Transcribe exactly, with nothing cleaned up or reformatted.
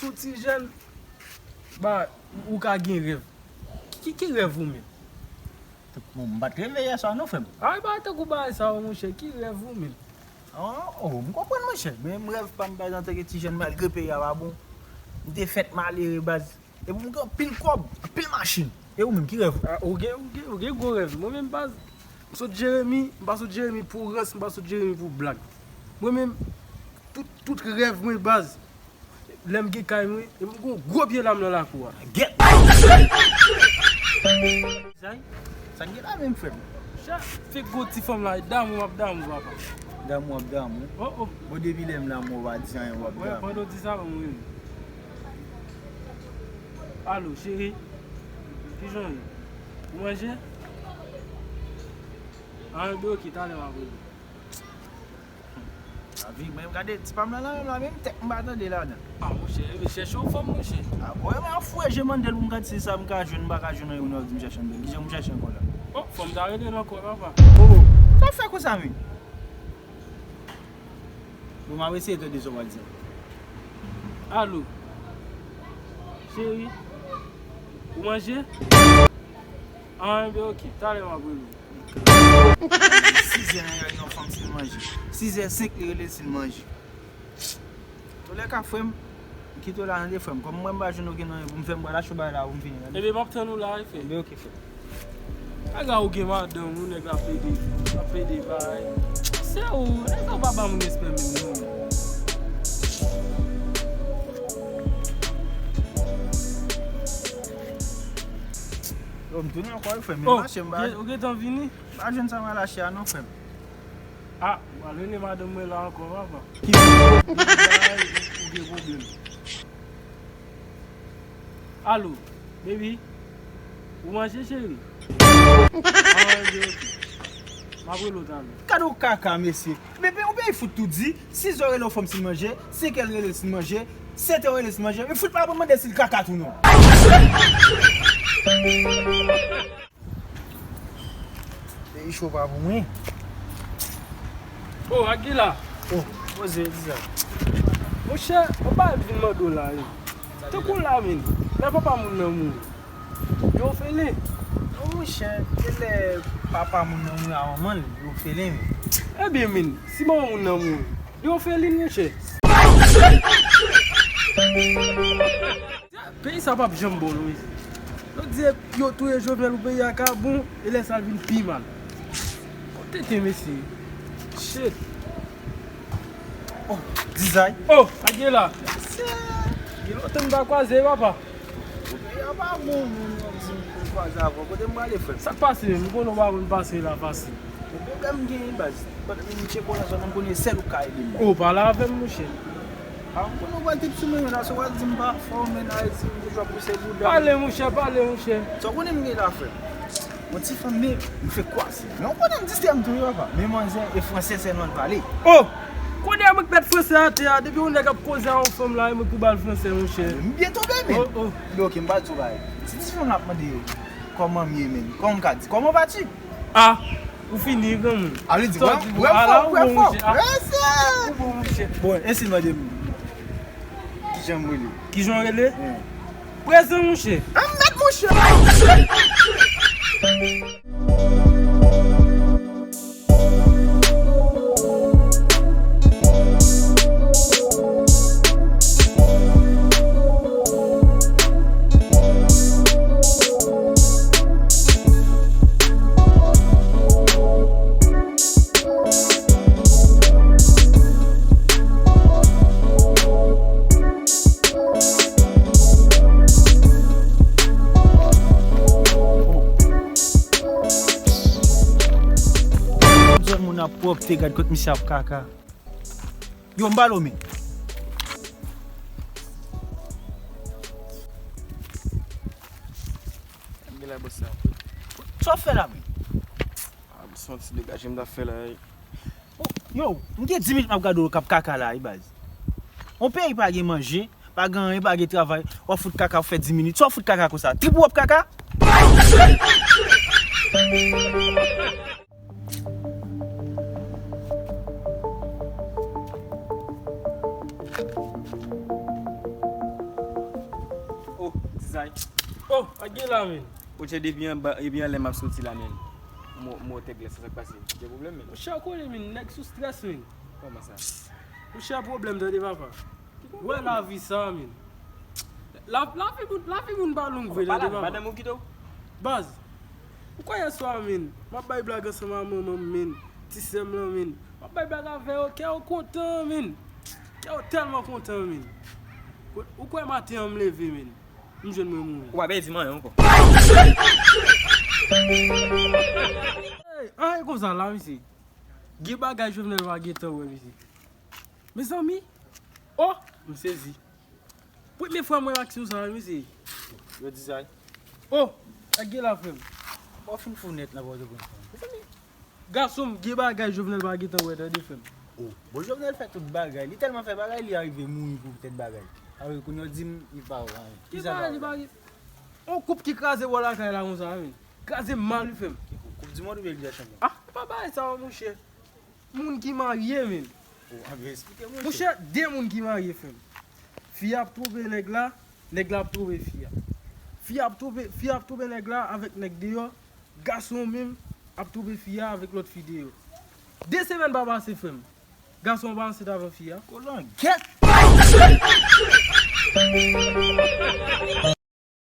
Ou ti jèn, ba, ou ka gen rèv. Ki, ki rèv ou menm? Bon, m pa t reve yè swa non, frè m. Ay, ba, tankou bagay sa yo, monchè, ki rèv ou menm? Oh, oh, m konprann, monchè. Men m rèv pa m, baz, antanke ti jèn, malgre peyi a pa bon. M te fèt malere, baz. Epi m gen anpil kòb, anpil machin. E ou menm, ki rèv ou? Ah, ou gen, ou gen, ou gen gwo rèv. Mwen menm, baz, m sot Jeremi, m pa sot Jeremi pou rans, m pa sot Jeremi pou blag. Mwen menm, tout, tout rèv mwen, baz, lè m gen kay mwen, epi m gen yon gwo pye lam nan lakou a. Gèt! Zay? Sa k gen la menm, frè m? Cha, fèk gwo ti fanm la, damou m ap damou, papa. Damou w ap damou? Oh, oh. Bon, depi lè m la, mwen w pa di anyen, w ap damou. Wè, pandan w di sa, ban mwen rele. Alo, cheri. Kijan w ye? Ou manje? Ah, ben, ok, talè m ap rele. Lavi, mwen gade ti pa m nan la menm la, menm tèt m pa tande ladan. Ah, monchè, e chèche yon fanm, monchè. Ah, bon, e mwen ap fouye je m anndan l pou m gad si sa m ka jwenn, m pa ka jwenn anyen, ou di m chèche anndan l. Kijan m chèche ankò la? Oh, fanm ta rele l ankò, papa. Oh, oh. Sa w fè konsa, menm? Bon, m ap eseye tande sa w ap di. Alo. Cheri, ou manje? Ah, enben, ok. Talè m ap rele w. Sizè nan yon fanm si l manje. Sizè senk li rele si l manje. Toulèka, frè m, m kite w la, tande, frè m. Kòm mwen, m pa jwenn okenn anyen pou m fè, m pral achte yon bagay la pou m vini, tande. Enben, m ap tann ou la, wi, frè m. Enben, ok, frè m. Aga ou gen madanm ou, nèg la plede, la plede bay. Se ou, nèg la pa ba moun respè menm non. Yo, m tounen ankò, wi, frè m, men mache m pa. Ou gen, ou gentan vini? M pa jwenn sa m al achte a non, frè m. Ah, ou al rele madanm mwen la ankò, papa. Ki bagay, ou gen pwoblèm. Alo, baby. Ou manje, cheri? Ah, enben, ok. M ap rele w talè. Gade yon kaka, mesye. Bebe, ou byen fout tou di, sizè w rele yon fanm si l manje, senkè l rele l si l manje, sètè w rele l si l manje, men fout pa mande si l kaka tou non. Peyi cho pa pou mwen. Oh, Aguila. Oh, poze, di sa. Monchè, ou pa vin mande w la, wi. Tankou la, men. Lè papa moun nan mouri. Yo ofelen. Oh, monchè, se lè papa moun nan mouri a manman l, yo ofelen, men. Ebyen, men, si manman moun nan mouri, yo ofelen, monchè. Peyi sa p ap janm bon, non, mesye. Yo di yo touye Jovenel pou peyi a ka bon, e lè sa l vin pi mal. Kote te, mesye? Shit. Oh, Dizay. Oh, Aguila. Mesye. Gen lontan m pa kwaze, papa. Peyi a pa bon, moun nan di m pou m kwaze avè w. Kote m prale, frè m? Sa k pase menm? M konnen w pa konn pase la fasil. Bon, pwoblèm m genyen, baz. Pandan m tcheke w nan zòn nan, m konnen sèl ou ka ede m. Oh, pale avè m, monchè. Ah, m konnen w pral trip sou mwen, men la, si w al di m pa fò, men Ayiti, m toujou ap pouse bouda m. Pale, monchè, pale, monchè. Sa w konnen m gen la, frè m? Yon ti fanm, men m fèk kwaze. Men w konnen m distrè m tou, wi, papa. Men manzè, e fransè sèlman l pale. Oh! Kounye a mwen k mèt fransè atè a, depi yon nèg ap koze a yon fanm la, e mwen k pou ba l fransè, monchè. M byen tonbe, men. Oh, oh. Men ok, m pral di w bagay. Si ti fanm la ap mande kòman m ye, men, kòman m ka di? Comment vas-tu? Ah, ou fini, granmoun. A vle di, wè, wè, m fò, wè, m fò. Ou bon, monchè. Bon, esi mande m kijan m rele. Kijan w rele? Prezan, monchè. An mèt, monchè. Zòn moun ap pwòpte, gad kot misye ap kaka. Yo, m ba l omen. Gade la, bòs la. Sa w ap fè la menm? Ah, se yon ti degaje m t ap fè la, wi. Yo, m gen dis minit m ap gade w k ap kaka la, wi, baz. Yon peyi pa gen manje, pa gen anyen, pa gen travay, w ap fout kaka, w ap fè dis minit. Sa w ap fout kaka konsa? Trip ou w ap kaka? Oh, ak gen la, men. Ou tchè depi anba, depi anlè m ap soti la, men. Mo, mo tèg la, sa k pase? Gen pwoblèm, men. Monchè, ou konnen, men, nèg sou strès, men. Kòman sa? Monchè, pwoblèm, tande, papa. Ou wè lavi sa, men. La, lavi moun, lavi moun pa long vre, tande, papa. Madanm ou kite w? Baz, ou kwè yè swa, men, m ap bay blag ansanm ak manman m, men, ti sè m lan, men. M ap bay blag avè yo, kè yo kontan, men. Kè yo tèlman kontan, men. Ou kwè maten an m leve, men. M jwenn mwen mouri. Ou pa pèdi m anyen ankò. Hey, anyen konsa la, mesye. Gen bagay Jovenel pa gentan wè, mesye. Mezanmi. Oh, m sezi. Premye fwa m wè aksyon sa, mesye. Yo di sa. Oh, ak gen la, frè m. Bon, fin fou nèt nan Pòtoprens. Mezanmi. Gason m, gen bagay Jovenel pa gentan wè, tande, frè m. Oh, bon, Jovenel fè tout bagay. Li tèlman fè bagay, li arive mouri pou tèt bagay. Apre, kounye a w di m, li pa wè anyen. Gen bagay li pa gen. On koup ki kraze bò lakay la konsa, men. Kraze mal, wi, frè m. Ki koup? Koup di mond oubyen Lig dè Chanpyon? Ah, pa bagay sa, monchè. Moun ki marye, men. Oh, anben, eksplike, monchè. Monchè, de moun ki marye, frè m. Fi a ap twonpe nèg la, nèg la ap twonpe fi a. Fi a ap twonpe, fi a ap twonpe nèg la avèk nèg deyò. Gason menm ap twonpe fi a avèk lòt fi deyò. De semèn pa pase, frè m. Gason an pa ansent avan fi a. Kolangèt!